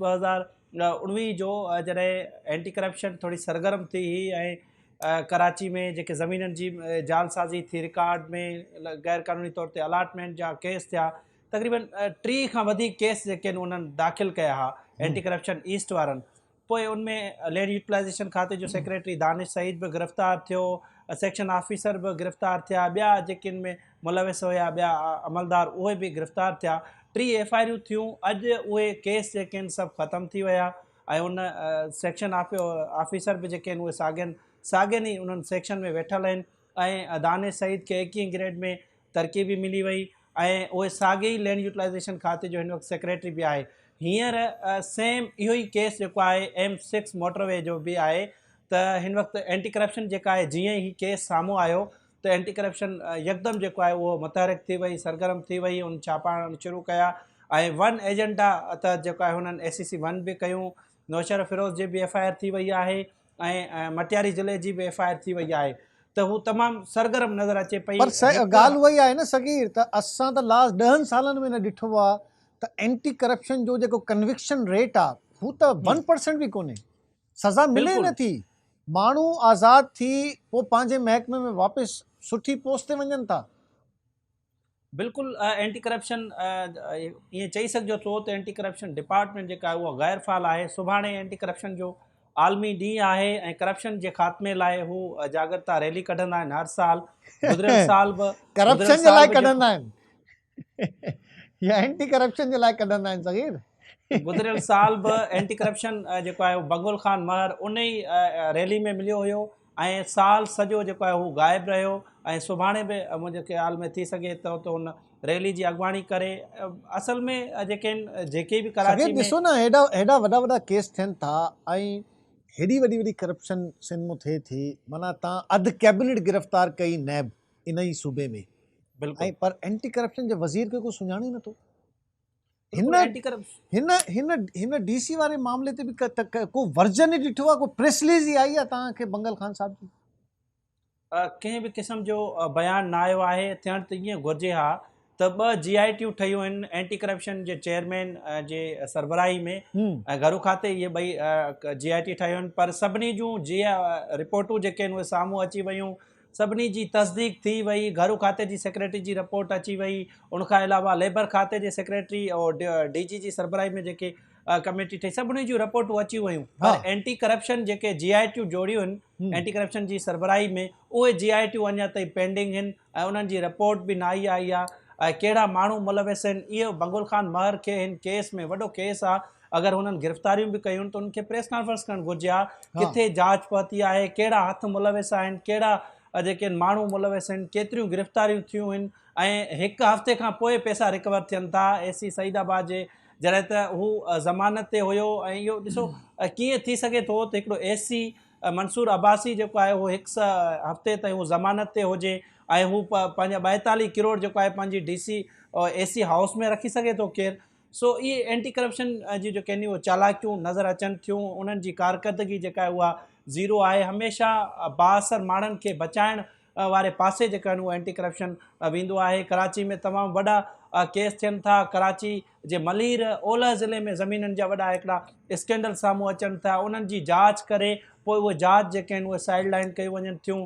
2019 جو جڏهن anti corruption ٿوري سرگرم ٿي هئي ۽ ڪراچي ۾ جيڪي زمينن جي جعلسازي ٿي، رڪارڊ ۾ غير قانوني طور تي الاٽمينٽ جا ڪيس ٿيا، تقريبن 30 کان وڌيڪ ڪيس جيڪي آهن انهن داخل ڪيا ها اينٽي ڪرپشن ايسٽ وارن. پوء ان ۾ لينڊ يوٽيلائيزيشن کاتي جو سيڪريٽري دانش سعيد به گرفتار ٿيو، سيڪشن آفيسر به گرفتار ٿيا، ٻيا جيڪي ان ۾ ملوث هيا ٻيا عملدار اهي به گرفتار ٿيا، 30 ايف I آريون ٿيون، اڄ اهي ڪيس جيڪي آهن سڀ ختم ٿي ويا ۽ ان سيڪشن آفيسر به جيڪي آهن اهي ساڳين ساڳين ئي انهن سيڪشن ۾ ويٺل آهن ۽ دانش سعيد کي 21 گريڊ ۾ ترقي به ملي وئي ۽ اهي ساڳي ئي لينڊ يوٽيلائيزيشن کاتي جو هن وقت سيڪريٽري به آهي. هينئر سيم اهو ئي ڪيس جيڪو آهي ايم سڪس موٽر وي جو به آهي ته هن وقت اينٽي ڪرپشن جيڪا آهي جيئن ئي هي ڪيس سامهون آيو ته اينٽي ڪرپشن يڪدم جيڪو آهي اهو متحرڪ ٿي وئي، سرگرم ٿي وئي، ان ڇاپا هڻڻ شروع ڪيا ۽ ون ايجنڊا تحت جيڪو آهي هنن اي سي سي ون به ڪيون، نوشهروفيروز جي به ايف I R ٿي وئي آهي ۽ مٽياري ضلعي جي به ايف I R ٿي وئي آهي ته هو تمام سرگرم نظر اچي پئي. پر ڳالهه اها ئي آهي نه صغير ته اسان ته لاسٽ ڏهن سالن ۾ نه ڏٺو آهي ته اينٽي ڪرپشن جو جيڪو ڪنوڪشن ريٽ آهي هو ته ون پرسنٽ به ڪونهي، سزا ملي نه ٿي، ماڻهو آزاد ٿي پوء پنهنجي محڪمي ۾ واپس سٺي پوسٽ تي وڃن ٿا. بلڪل اينٽي ڪرپشن ائين چئي سگهجو ٿو ته اينٽي ڪرپشن ڊپارٽمينٽ جيڪا آهي اها غير فعال آهي. سڀاڻي اينٽي ڪرپشن جو عالمي ڏينهن آهي ۽ ڪرپشن جي خاتمي لاء هو جاڳرتا ريلي ڪڍندا آهن هر سال، گذريل سال به ڪرپشن جي لاء ڪڍندا آهن يا اينٽي ڪرپشن جي لاء ڪڍندا آهن صغير؟ گذريل سال به اينٽي ڪرپشن جيڪو آهي بنگل خان مهر ان ئي ريلي ۾ مليو هيو ۽ سال سڄو جيڪو آهي هو غائب رهيو ۽ سڀاڻي به منهنجي خيال ۾ ٿي سگهي ٿو ته ان ريلي جي اڳواڻي ڪري. اصل ۾ جيڪي آهن جيڪي به ڪراچي ۾. ڏسو نه هيڏا هيڏا وڏا وڏا ڪيس ٿين ٿا ۽ هيڏي وڏي وڏي ڪرپشن سنڌ ۾ ٿئي ٿي معنيٰ تان اڌ ڪيبنٽ گرفتار ڪئي نيب ان ئي صوبي ۾ بلڪل ۽ پر اينٽي ڪرپشن جي وزير کي ڪو سڃاڻي نٿو. هن هن هن هن ڊي سي واري معاملي تي به ڪو ورجن ئي ڏٺو آهي ڪو پريس رليز ئي آئي آهي توهان کي بنگل خان صاحب جي؟ ڪنهن به قسم جو بيان نه آيو آهي، ٿيڻ ته ائين گهرجي ها ته ٻه جي آء ٽيون ٺهيون آهن اينٽي ڪرپشن جي چيئرمين جي سربراهي ۾ ۽ گهرو کاتي اهي ٻئي جي آء ٽي ٺهيون آهن پر سڀني جون جي رپورٽون جيڪي آهن اهي سامهون اچي ويون سڀني جي تصديق ٿي وئي، گهرو کاتي جي سيڪريٽري جي رپورٽ اچي وئي، ان کان علاوه ليبر کاتي جي سيڪريٽري اور ڊي جي جي سربراهي ۾ جيڪي ڪميٽي ٺهي سڀني جون رپورٽون اچي ويون پر اينٽي ڪرپشن جيڪي جي آء ٽيون جوڙيون آهن اينٽي ڪرپشن جي سربراهي ۾ اهي جي آء ٽيون اڃا تائين پينڊنگ آهن ۽ انهن جي رپورٽ به ناهي آئي آهي ۽ ڪهڙا ماڻهو ملوث آهن اهو بنگل خان مهر کي هن ڪيس ۾ وڏو ڪيس آهي اگر هنن گرفتاريون به ڪيون ته انهن کي پريس ڪانفرنس ڪرڻ گهرجي ها ڪٿي جاچ پهتي آهي، ڪهڙا هٿ ملوث آهن، ڪهڙا جيڪي آهن ماڻهو ملوث آهن، ڪيتريون گرفتاريون ٿيون آهن ۽ هڪ هفتي کان پوء پئسا رڪور ٿين ٿا اي سي سعيد آباد جي جڏهن ته هو ضمانت تي هيو ۽ اهو ڏسو ڪيئن ٿي سگهي ٿو ته هڪڙو اي سي منصور عباسي جيڪو آهي اهو هڪ هفتي تائين هو ضمانت تي هجي ۽ هو پنهنجا 42 ڪروڙ جيڪو آهي پنهنجي ڊي سي اي سي هائوس ۾ رکي سگهي ٿو ڪير؟ سو اهي اينٽي ڪرپشن جون جيڪي آهن اهي چالاڪيون نظر اچن ٿيون انهن جي ڪارڪردگي جيڪا آهي اها زيرو آهي هميشه بااثر ماڻهن کي بچائڻ واري پاسي جيڪا آهن اهو اينٽي ڪرپشن ويندو آهي ڪراچي ۾ تمام وڏا ڪيس ٿين ٿا ڪراچي جي ملير اولهه ضلعي ۾ زمينن جا وڏا هڪڙا اسڪينڊل سامهون اچن ٿا انهن جي جاچ ڪري پوء اهي جاچ جيڪي آهن اهي سائيڊ لائن ڪيون وڃن ٿيون.